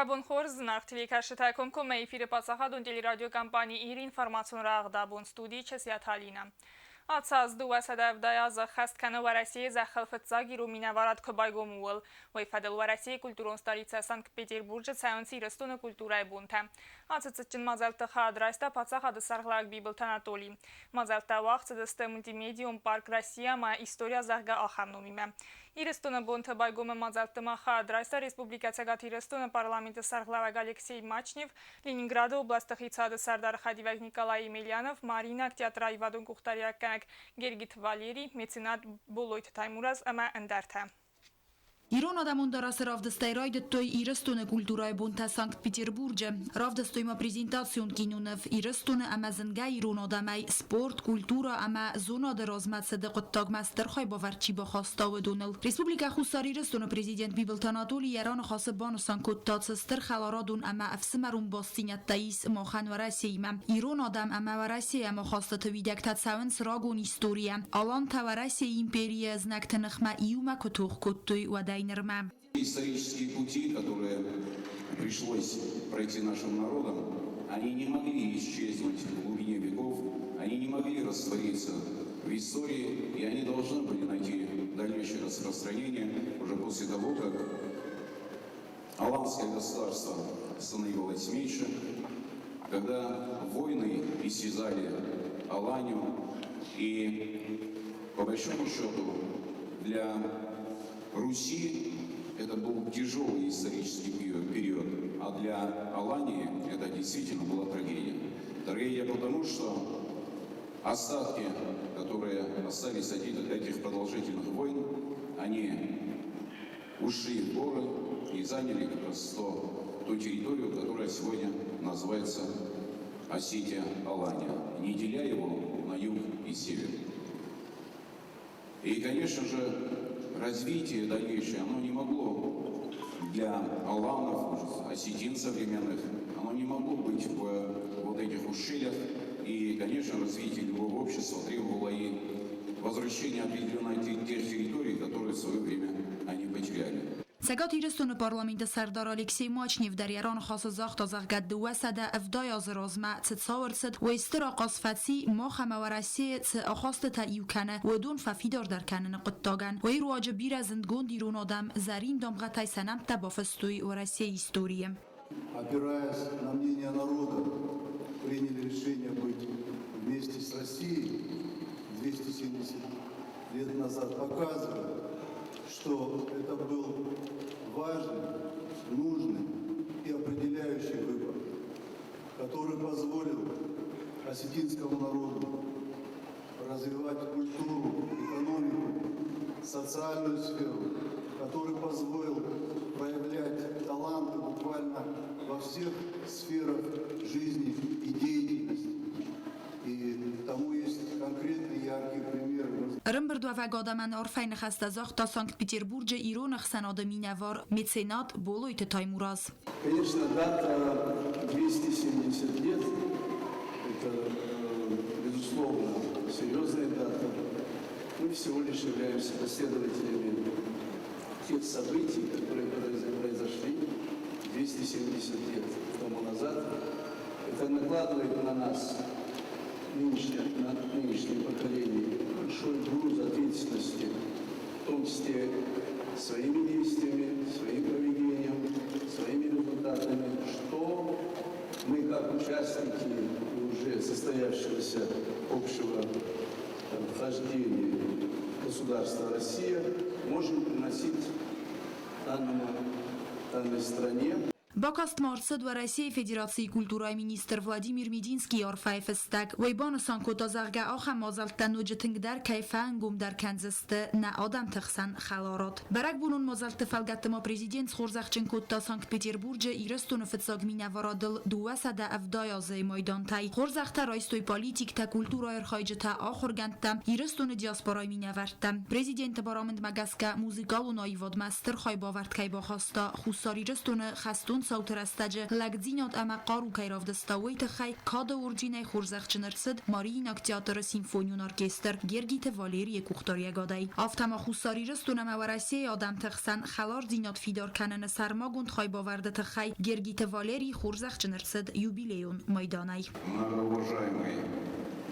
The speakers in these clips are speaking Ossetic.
Уӕ бон хорз, зынаргъ телекӕсджытӕ! Комкоммӕ эфиры паддзахадон телерадиокомпани «Ир» информацион рӕгъд абон студийы Чысиаты Алинӕ. Ацы аз 270 азы ӕххӕст кӕны Уӕрӕсейы зӕххыл фыццаг ирон минӕварад куы байгом, ууыл. Уый фӕдыл Уӕрӕсейы культурон столицӕ Санкт-Петербурджы цӕуынц Ирыстоны культурӕйы бонтӕ. Ацы цытджын мадзӕлтты хайад райста паддзахады сӕргълӕууӕг Бибылты Анатолий. Мадзӕлттӕ уагъд цыдысты мультимедион парк «Россия» ӕмӕ «История», зӕгъгӕ, ахӕм номимӕ. Ирыстоны бонты байгомы мадзӕлтты ма хайад райста Республикӕ Цӕгат Ирыстоны парламенты сӕргълӕууӕг Алексей Мачнев, Ленинграды областы хицауады сӕрдары хӕдивӕг Николай Емельянов, Мариинаг театры аивадон къухдариуӕггӕнӕг Гергиты Валерий, меценат Боллойты Таймураз ӕмӕ ӕндӕртӕ. Ирон адӕмон дарӕсы равдыстӕй райдыдтой Ирыстоны культурӕйы бонтӕ Санкт-Петербурджы. Равдыстой ма презентацион киноныв Ирыстоны ӕмӕ зынгӕ ирон адӕмӕй спорт, культурӕ ӕмӕ зонады размӕцыды хъуыддагмӕ стыр хайбавӕрд чи бахаста, уыдоныл. Республикӕ Хуссар Ирыстоны президент Бибылты Анатоли йӕ раныхасы банысан кодта, цы стыр хӕларадон ӕмӕ ӕфсымӕрон бастдзинӕдтӕ ис махӕн Уӕрӕсеимӕ. Ирон адӕм ӕмӕ Уӕрӕсейы ӕмахастыты уидӕгтӕ цӕуынц рагон историйӕ. Алантӕ Уӕрӕсейы империйы знӕгты ныхмӕ иумӕ куы тох кодтой, уӕдӕй нырмӕ. Исторические пути, которые пришлось пройти нашим народам, они не могли исчезнуть в глубине веков, они не могли раствориться в истории, и они должны были найти дальнейшее распространение уже после того, как Аланское государство становилось меньше, когда войны истязали Аланию, и по большому счету для Руси это был тяжелый исторический период, а для Алании это действительно была трагедия. Трагедия потому, что остатки, которые остались от этих продолжительных войн, они ушли в горы и заняли как раз ту территорию, которая сегодня называется Осетия-Алания, не деля его на юг и север. И, конечно же, развитие дальнейшее, оно не могло для аланов, осетин современных, оно не могло быть в вот этих ущельях. И, конечно, развитие любого общества требовало и возвращения определенных тех территорий, которые в свое время они потеряли. Цӕгат Ирыстоны парламенты сӕрдар Алексей Мачнев дӕр йӕ раныхасы загъта, зӕгъгӕ, 270 азы размӕ цы цау ӕрцыд, уый стыр ахъаз фӕци мах ӕмӕ Уӕрӕсейы цы ахастытӕ иу кӕны, уыдон фӕфидардӕр кӕныны хъуыддагӕн. Уый руаджы бирӕ зындгонд ирон адӕм зӕрин дамгъӕтӕй сӕ нӕмттӕ бафыстой Уӕрӕсейы историйы. Опираясь на мнение народа, приняли решение быть вместе с Россией 270 лет назад, показывает, что это был важный, нужный и определяющий выбор, который позволил осетинскому народу развивать культуру, экономику, социальную сферу, который позволил проявлять таланты буквально во всех сферах жизни и деятельности. И тому есть конкретные яркие примеры. Ӕрӕмбырдуӕвӕг адӕмӕн арфӕйы ныхӕстӕ загъта Санкт-Петербурджы ирон ӕхсӕнады минӕвар, меценат Болойты Таймураз. Конечно, дата 270 лет – это, безусловно, серьезная дата. Мы всего лишь являемся последователями тех событий, которые произошли 270 лет тому назад. Это накладывает на нас, нынешнее, на нынешнее поколение, большой груз ответственности, в том числе своими действиями, своим поведением, своими результатами, что мы как участники уже состоявшегося общего вхождения государства Россия можем приносить данной стране. Бакаст ма ӕрцыд Уӕрӕсейы Федерацийы культурӕйы министр Владимир Мединскийы арфӕйы фыстӕг. Уый банысан кодта, зӕгъгӕ, ахӕм мадзӕлттӕ ноджы тынгдӕр кӕй фӕӕнгомдӕр кӕндзысты нӕ адӕмты хсӕн хӕларад. Бӕрӕгбонон мадзӕлтты фӕлгӕтты ма президент схорзӕхджын кодта Санкт-Петербурджы Ирыстоны фыццаг минӕварадыл 270 азы майдантӕй. Хорзӕхтӕ райстой политиктӕ, культурӕйы архайджытӕ, ахуыргӕндтӕ, Ирыстоны диаспорайы минӕвӕрттӕ. Президенты барамындмӕ гӕсгӕ музыкалон аивадмӕ стыр хайбавӕрд кӕй бахаста, Хуссар Ирыстоны хӕстон цауты рӕстӕджы лӕгдзинад ӕмӕ хъару кӕй равдыста, уый тыххӕй Кады орденӕй хорзӕхджын ӕрцыд Мариинаг театры симфонион оркестр Гергиты Валерийы къухдариӕгадӕй. Афтӕ ма Хуссар Ирыстон ӕмӕ Уӕрӕсейы адӕмты хсӕн хӕлардзинад фидар кӕныны сӕрмагонд хайбавӕрды тыххӕй Гергиты Валерий хорзӕхджын ӕрцыд юбилейон майданӕй. Многоуважаемый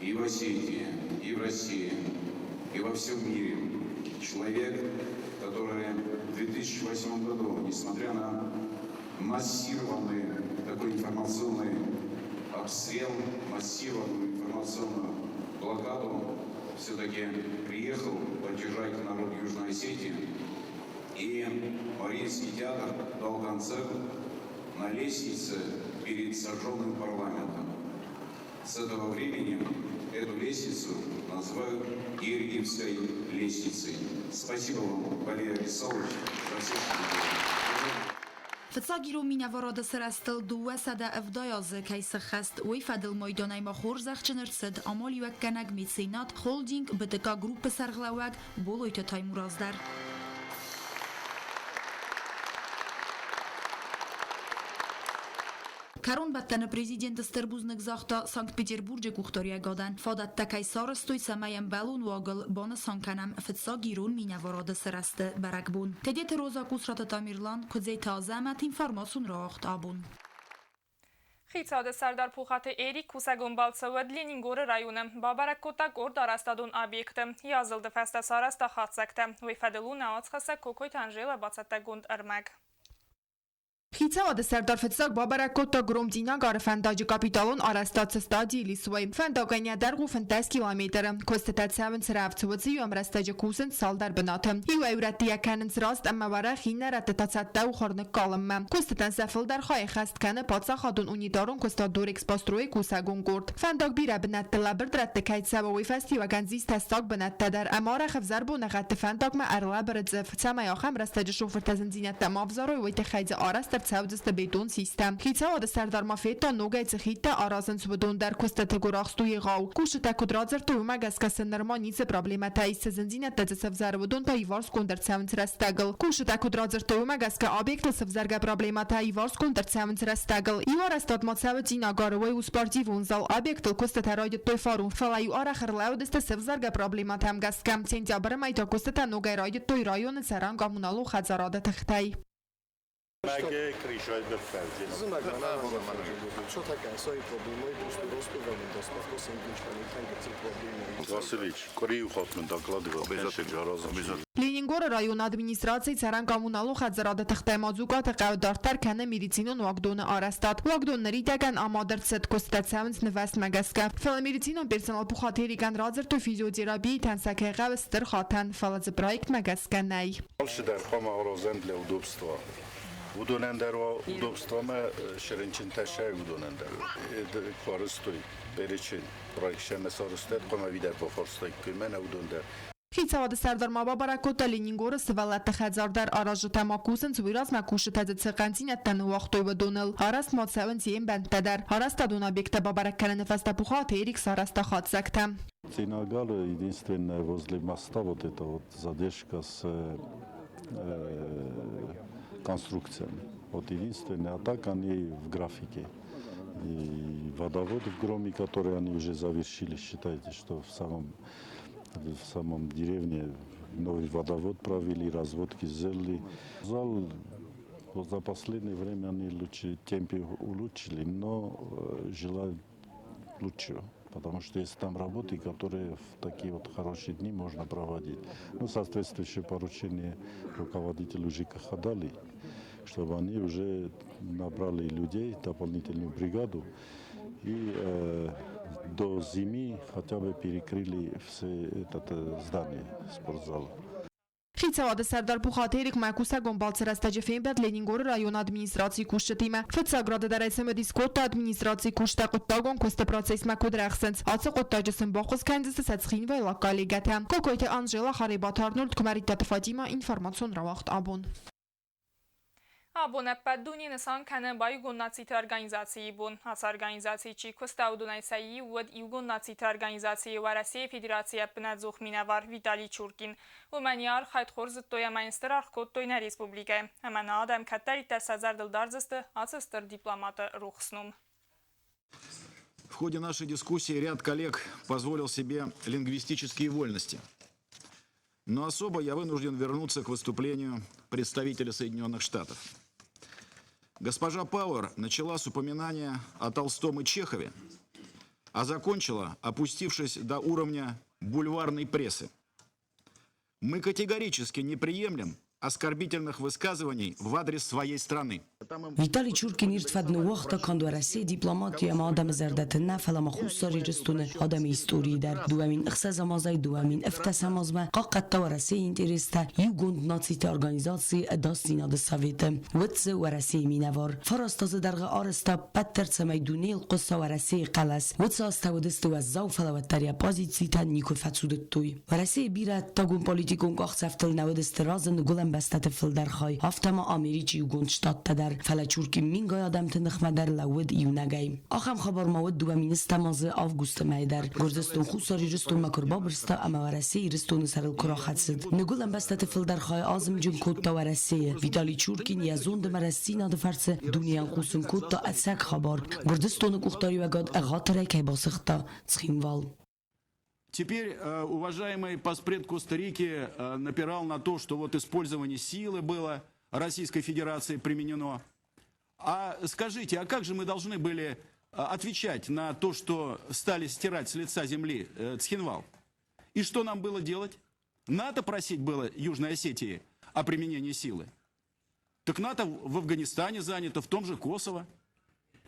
и в Осетии, и в России, и во всем мире человек, который в 2008 году, несмотря на массированный такой информационный обстрел, массированную информационную блокаду, все-таки приехал поддержать народ Южной Осетии. И Мариинский театр дал концерт на лестнице перед сожженным парламентом. С этого времени эту лестницу называют Гергиевской лестницей. Спасибо вам, Валерий Александрович, за все, что вы делаете. Фыццаг ирон минӕварады сырӕзтыл 270 азы кӕй сыххӕст, уый фӕдыл майданӕй ма хорзӕхджын ӕрцыд амалиуӕггӕнӕг меценат, холдинг БТК Групп-ы сӕргълӕууӕг Болойты Таймураз дӕр. Кӕронбӕттӕны президент стыр бузныг загъта Санкт-Петербурджы къухдариӕгадӕн, фадӕттӕ кӕй сарӕзтой, цӕмӕй ӕмбӕлон уагыл банысан кӕнӕм фыццаг ирон минӕварады сырӕзты бӕрӕгбон. Тедеты Роза, Къусраты Тамерлан, Куыдзеты Азӕмӕт, информацион рауагъд абон. Хицауады сӕрдар Пухаты Эрик кусӕгон балцы уӕд Ленингоры районы. Бабӕрӕг кодта къорд арӕзтадон объекты. Йӕ азылды фӕстӕ сарӕзта хатдзӕгтӕ. Уый фӕдыл у нӕ уацхӕссӕг Кокойты Анжела бацӕттӕгонд ӕрмӕг. Хицауады сӕрдар фыццаг бабӕрӕг кодта Громдинагары фӕндаджы капиталон арӕзтад цы стадийыл ис, уый. Фӕндагӕн йӕ дӕргъ у 15 километры. Куыстытӕ цӕуынц рӕвдз, уыцы иу ӕмрӕстӕджы кусынц цалдӕр бынаты. Иуӕй рӕтты йӕ кӕнынц раст ӕмӕ уӕрӕх, иннӕ рӕтты та цӕттӕ у хур ныккалынмӕ. Куыстытӕн сӕ фылдӕр хай ӕххӕст кӕны паддзахадон унитарон куыстуат Дорэкспострой-ы кусӕгон къорд. Фӕндаг бирӕ бынӕтты лӕбырд рӕтты кӕй цӕуы, уый фӕстиуӕгӕн дзы ис тӕссаг бынӕттӕ дӕр ӕмӕ арӕх ӕвзӕр боныгъӕдты фӕндагмӕ ӕрлӕбыры цъыф. Цӕмӕй ахӕм рӕстӕджы шофыртӕ зындзинӕдтӕ ма взарой, уый тыххӕй дзы арӕзт ӕрцӕудзысты бетон систӕ. Хицауады сӕрдар ма федта, ногӕй цы хидтӕ аразынц, уыдон дӕр куыстыты гуырахст у егъау. Кусджытӕ куыд радзырдтой, уымӕ гӕсгӕ сын нырма ницы проблемӕтӕ ис, цы зындзинӕдтӕ дзы сӕвзӕры, уыдон та иуварсгонд ӕрцӕуынц рӕстӕгыл. Кусджытӕ куыд радзырдтой, уымӕ гӕсгӕ объектыл сӕвзӕргӕ проблемӕтӕ иуварсгонд ӕрцӕуынц рӕстӕгыл. Иу арӕзтад ма цӕуы Цъинагары, уый у спортивон зал. Объектыл куыстытӕ райдыдтой фарон, фӕлӕ иу арӕх ӕрлӕууыдысты сӕвзӕргӕ проблемӕтӕм гӕсгӕ. Сентябры мӕй та куыстытӕ ногӕй райдыдтой районы цӕрӕн коммуналон хӕдзарады тыхтӕй. Ленингоры районы администрацийы цӕрӕн коммуналон хӕдзарады тыхтӕй ма Дзукъаты хъӕу дарддӕр кӕны медицинон уагдоны арӕзтад. Уагдон ныридӕгӕн амад ӕрцыд, куыстытӕ цӕуынц нывӕзтмӕ гӕсгӕ. Фӕлӕ медицинон персонал Пухаты-Эрикӕн радзырдтой физиотерапийы сӕ кӕй хъӕуы стыр хатӕн, фӕлӕ дзы проектмӕ гӕсгӕ нӕй. Алцыдӕр хъуамӕ аразӕм для удобства. Уыдонӕн дӕр уа удобствомӕ срынчынтӕ сӕ уыдонӕн дӕр. Куы перечень проект сӕмӕ сарӕзтад хъуамӕ видӕр бафарстаиккой мӕнӕ уыдон дӕр. Хицауады сӕрдар ма бабӕрӕг кодта Ленингоры сывӕллӕтты хӕдзар дӕр аразджытӕ ма кусынц, уый размӕ кусджытӕ дзы цы хъӕндзинӕдтӕ ныууагътой, уыдоныл. Арӕзт ма цӕуынц йе мбӕндтӕ дӕр. Арӕзтадон объекттӕ бабӕрӕг кӕныны фӕстӕ Пухаты Эрик сарӕзта хатдзӕгтӕ. Цинагары единственное возле моста вот это вот задержка с конструкциями. Вот единственное, а так они в графике. И водовод в Громе, который они уже завершили, считайте, что в самом деревне новый водовод провели, разводки сделали. Зал вот за последнее время они лучше темпы улучшили, но желают лучшего. Потому что есть там работы, которые в такие вот хорошие дни можно проводить. Ну, соответствующее поручение руководителю ЖКХ дали, чтобы они уже набрали людей, дополнительную бригаду, и до зимы хотя бы перекрыли все это здание спортзала. Хицауады сӕрдар Пухаты Эрик ма кусӕгон балцы рӕстӕджы фембӕлд Ленингоры районы администрацийы кусджытимӕ. Фыццаг рады дӕр ӕй цымыдис кодта администрацийы куыстӕ хъуыддагон куысты процессмӕ куыд рӕхсынц. Ацы хъуыддаджы сын баххуыс кӕндзысты сӕ цхинвайлаг коллегӕтӕ. Кокойты Анжела, Харебаты Арнольд, Куымӕридтаты Фатима, информацион рауагъд абон. Абон ӕппӕт дуне нысан кӕны Баиугонд Нациты Организацийы бон. Ацы организацийы чи куыста, уыдонӕй сӕ иу уыд Иугонд Нациты Организацийы Уӕрӕсейы Федерацийы ӕппынӕдзух минӕвар Виталий Чуркин. Уымӕн йӕ архайд хорз зыдтой ӕмӕ йын стыр аргъ кодтой нӕ республикӕйы. Ӕмӕ нӕ адӕм кӕддӕриддӕр сӕ зӕрдыл дардзысты ацы стыр дипломаты рухс ном. В ходе нашей дискуссии ряд коллег позволил себе лингвистические вольности. Но особо я вынужден вернуться к выступлению представителя Соединенных Штатов. Госпожа Пауэр начала с упоминания о Толстом и Чехове, а закончила, опустившись до уровня бульварной прессы. Мы категорически не приемлем оскорбительных высказываний в адрес своей страны. Виталий Чуркин ирд фӕд ныууагъта канд Уӕрӕсейы дипломати ӕмӕ адӕмы зӕрдӕты нӕ, фӕлӕ ма Хуссар Ирыстоны адӕмы историйы дӕр. 2006 азӕй 2007 азмӕ хъахъхъӕдта Уӕрӕсейы интерестӕ Иугонд Нациты Организацийы Ӕдасдзинады Советы. Уыд дзы Уӕрӕсейы минӕвар. Фараст азы дӕргъы арӕзта ӕппӕт дӕр, цӕмӕй дунейыл хъуыса Уӕрӕсейы хъӕлӕс. Уыцы азтӕ уыдысты уӕззау, фӕлӕ уӕддӕр йӕ позицитӕ никуы фӕцудыдтой. Уӕрӕсейы бирӕ ӕддагон политикон къахдзӕфтыл нӕ уыдысты разы ныгуылӕн бӕстӕты фылдӕр хай, афтӕ ма Америчы Иугонд Штаттӕ дӕр, фӕлӕ Чуркин мингай адӕмты ныхмӕ дӕр лӕууыд иунӕгӕй. Ахӕм хабар ма уыд 2000 азы августы мӕйы дӕр, Гуырдзыстон Хуссар Ирыстонмӕ куы рбабырста ӕмӕ Уӕрӕсе Ирыстоны сӕрыл куы рахӕцыд. Ныгуылӕн бӕстӕты фылдӕр хай азымджын кодта Уӕрӕсейы. Виталий Чуркин йӕ зонд ӕмӕ рӕстдзинады фӕрцы дунейӕн хъусын кодта ӕцӕг хабар, Гуырдзыстоны къухдариуӕгад ӕгъатырӕй кӕй басыгъта Цхинвал. Теперь уважаемый поспред Коста-Рики напирал на то, что вот использование силы было Российской Федерации применено. А скажите, а как же мы должны были отвечать на то, что стали стирать с лица земли Цхинвал? И что нам было делать? НАТО просить было Южной Осетии о применении силы. Так НАТО в Афганистане занято, в том же Косово,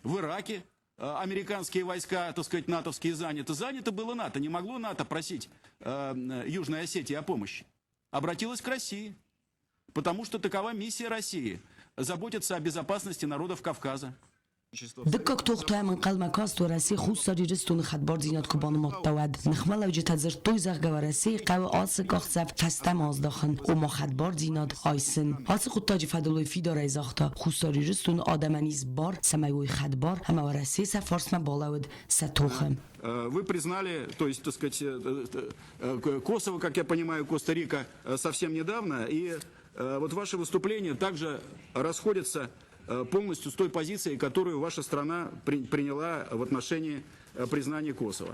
в Ираке американские войска, так сказать, натовские заняты. Занято было НАТО. Не могло НАТО просить Южной Осетии о помощи. Обратилась к России. Потому что такова миссия России – заботиться о безопасности народов Кавказа. Дыккаг тох та йӕм ӕнхъӕлмӕ каст Уӕрӕсе Хуссар Ирыстоны хӕдбардзинад куы банымадта, уӕд. Ныхмӕлӕуджытӕ дзырдтой, зӕгъгӕ, Уӕрӕсейы хъӕуы ацы къахдзӕф фӕстӕмӕ аздахын, ома хӕдбардзинад айсын. Ацы хъуыддаджы фӕдыл уый фидарӕй загъта, Хуссар Ирыстоны адӕмӕн ис бар, цӕмӕй уой хӕдбар ӕмӕ Уӕрӕсе сӕ фарсмӕ балӕууыд сӕ тохы. Вы признали, то есть, так сказать, Косово, как я понимаю, Коста-Рика совсем недавно, и вот ваше выступление также расходится полностью с той позицией, которую ваша страна приняла в отношении признания Косово.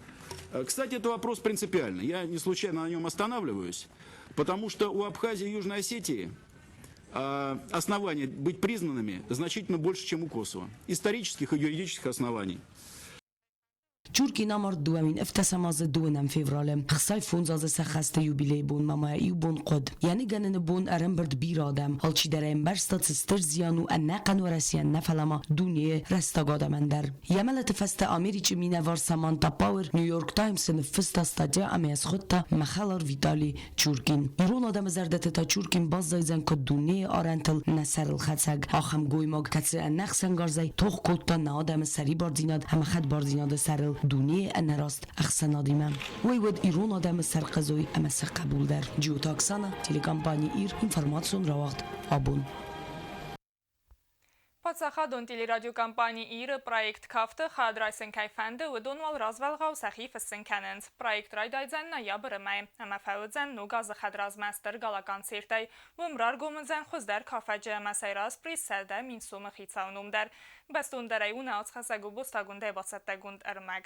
Кстати, это вопрос принципиальный. Я не случайно на нем останавливаюсь, потому что у Абхазии и Южной Осетии оснований быть признанными значительно больше, чем у Косово. Исторических и юридических оснований. Чуркин амард 2017 азы дыууынӕм февралы. 65 азы сӕххӕсты юбилейы бонмӕ ма иу бон хъуыд. Йӕ ныгӕныны бон ӕрӕмбырд бирӕ адӕм. Алчидӕр ӕй ӕмбӕрста, цы стыр зиан у ӕнӕхъӕн Уӕрӕсейӕн нӕ, фӕлӕ ма дунейы рӕстаг адӕмӕн дӕр. Йӕ мӕлӕты фӕстӕ Америчы минӕвар Саманта Пауэр Нью-Йорк Таймс-ы ныффыста статья ӕмӕ йӕ схуыдта «Мӕ хӕлар Виталий Чуркин». Ирон адӕмы зӕрдӕты та Чуркин баззайдзӕн куыд дунейы арӕнтыл нӕ сӕрылхӕцӕг, ахӕм гоймаг, кӕцы ӕнӕхсӕнгарзӕй тох кодта нӕ адӕмы сӕрибардзинад ӕмӕ хӕдбардзинады сӕрыл дунейы ӕнӕраст ӕхсӕнадимӕ. Уый уыд ирон адӕмы сӕрхъызой ӕмӕ сӕ хъӕбул дӕр. Джиоты Оксана, телекомпани «Ир», информацион рауагъд «Абон». Паддзахадон телерадиокомпани «Ир»-ы проект «Кафты» хӕд райсын кӕй фӕнды, уыдон уал развӕлгъау сӕхи фыссын кӕнынц. Проект райдайдзӕн ноябры мӕйы ӕмӕ фӕуыдзӕн ног азы хӕдразмӕ стыр гала-концертӕй. Уым раргом уыдзӕн хуыздӕр кафӕджы ӕмӕ сӕйраг приз 100 000 сомы хицауы ном дӕр. Бӕстондӕрӕй у нӕ уацхӕссӕг Гобозтагундӕй бацӕттӕгонд ӕрмӕг.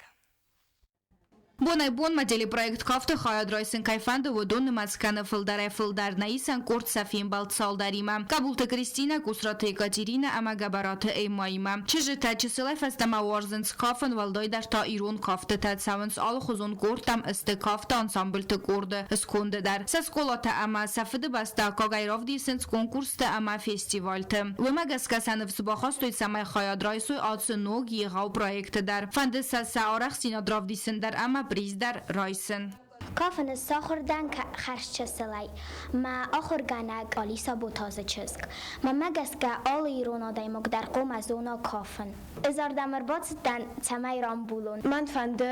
Бонӕй-бонмӕ телепроект «Кафты» хайад райсын кӕй фӕнды, уыдон нымӕц кӕны фылдӕрӕй-фылдӕр. Нӕ исӕн къорд сӕ фембӕлд цалдӕримӕ. Къӕбулты Кристинӕ, Къусраты Екатеринӕ ӕмӕ Гӕбӕраты Эммӕимӕ. Чызджытӕ чысылӕй фӕстӕмӕ уарзынц кафын, уӕлдайдӕр та ирон кафтытӕ. Цӕуынц алыхуызон къордтӕм, сты кафты ансамбльты къорды сконды дӕр. Сӕ скъолатӕ ӕмӕ сӕ фыдыбӕстӕ аккагӕй равдисынц конкурсты ӕмӕ фестивальты. Уымӕ гӕсгӕ сӕ ныфс бахастой, цӕмӕй хайад райсой ацы ног егъау проекты дӕр. Фӕнды сӕ сӕ арӕхстдзинад равдисын дӕр ӕмӕ приз дӕр райсын. Кафыны сахуыр дӕн хӕрзчысылӕй. Мӕ ахуыргӕнӕг Алиса Ботазы чызг. Мӕнмӕ гӕсгӕ алы ирон адӕймаг дӕр хъуамӕ зона кафын. Ӕз ардӕм ӕрбацыдтӕн, цӕмӕй рамбулон. Мӕн фӕнды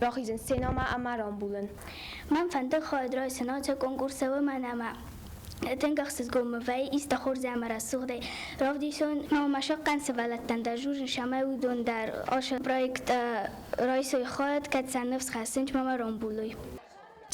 рахизын сценӕмӕ ӕмӕ рамбулын. Мӕн фӕнды хайад райсын ацы конкурсы, уымӕн ӕмӕ Тынг ӕхсызгон мын вӕййы исты хорз ӕмӕ рӕсугъдӕй равдисон. Мӕ сахъхъӕн сывӕллӕттӕн дӕр дзурын, цӕмӕй уыдон дӕр ацы проект райсой хайад, кӕд сӕ ныфс хӕссынц ӕмӕ рамбулой.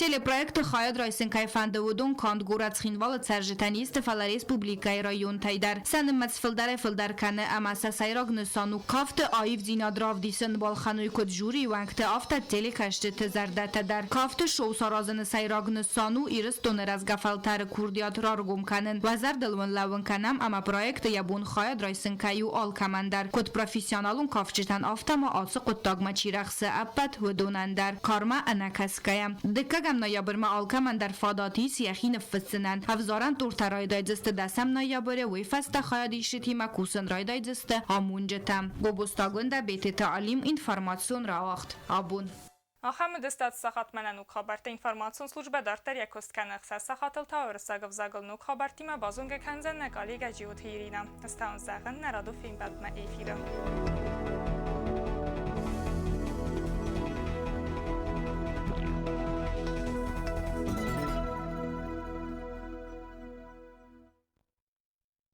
Телепроекты хайад райсын кӕй фӕнды, уыдон канд горӕт Цхинвалы цӕрджытӕ не сты, фӕлӕ республикӕйы районтӕй дӕр. Сӕ нымӕц фылдӕрӕй-фылдӕр кӕны ӕмӕ сӕ сӕйраг нысан у кафты аивдзинад равдисын, балхӕной куыд жюрийы уӕнгты, афтӕ телекӕсджыты зӕрдӕтӕ дӕр. Кафты шоу саразыны сӕйраг нысан у Ирыстоны рӕзгӕ фӕлтӕры курдиат раргом кӕнын. Уӕ зӕрдыл уын лӕууын кӕнӕм ӕмӕ проекты йӕ бон хайад райсын кӕй у алкӕмӕн дӕр, куыд профессионалон кафджытӕн, афтӕ ма ацы хъуыддагмӕ чи рӕхсы, ӕппӕт уыдонӕн дӕр. Кармӕ ӕнӕкӕсгӕйӕ. Дыккӕгӕм ноябрмӕ алкӕмӕн дӕр фадат ис йӕхи ныффыссынӕн. Ӕвзарӕн туртӕ райдайдзысты дӕсӕм ноябры, уый фӕстӕ хайадисджытимӕ кусын райдайдзысты амонджытӕ. Гобозтагондӕ Бететы Алим информацион рауагъд. Абон. Ахӕм уыдысты сахатмӕ нӕ ног хабӕртты информацион службӕ дарддӕр йӕ куыст кӕны. Ӕхсӕз сахатыл та уырыссаг ӕвзагыл ног хабӕрттимӕ базонгӕ кӕндзӕн нӕ коллегӕ Джиоты Иринӕ. Ӕз та уын зӕгъын, нӕ радон фембӕлдмӕ эфиры.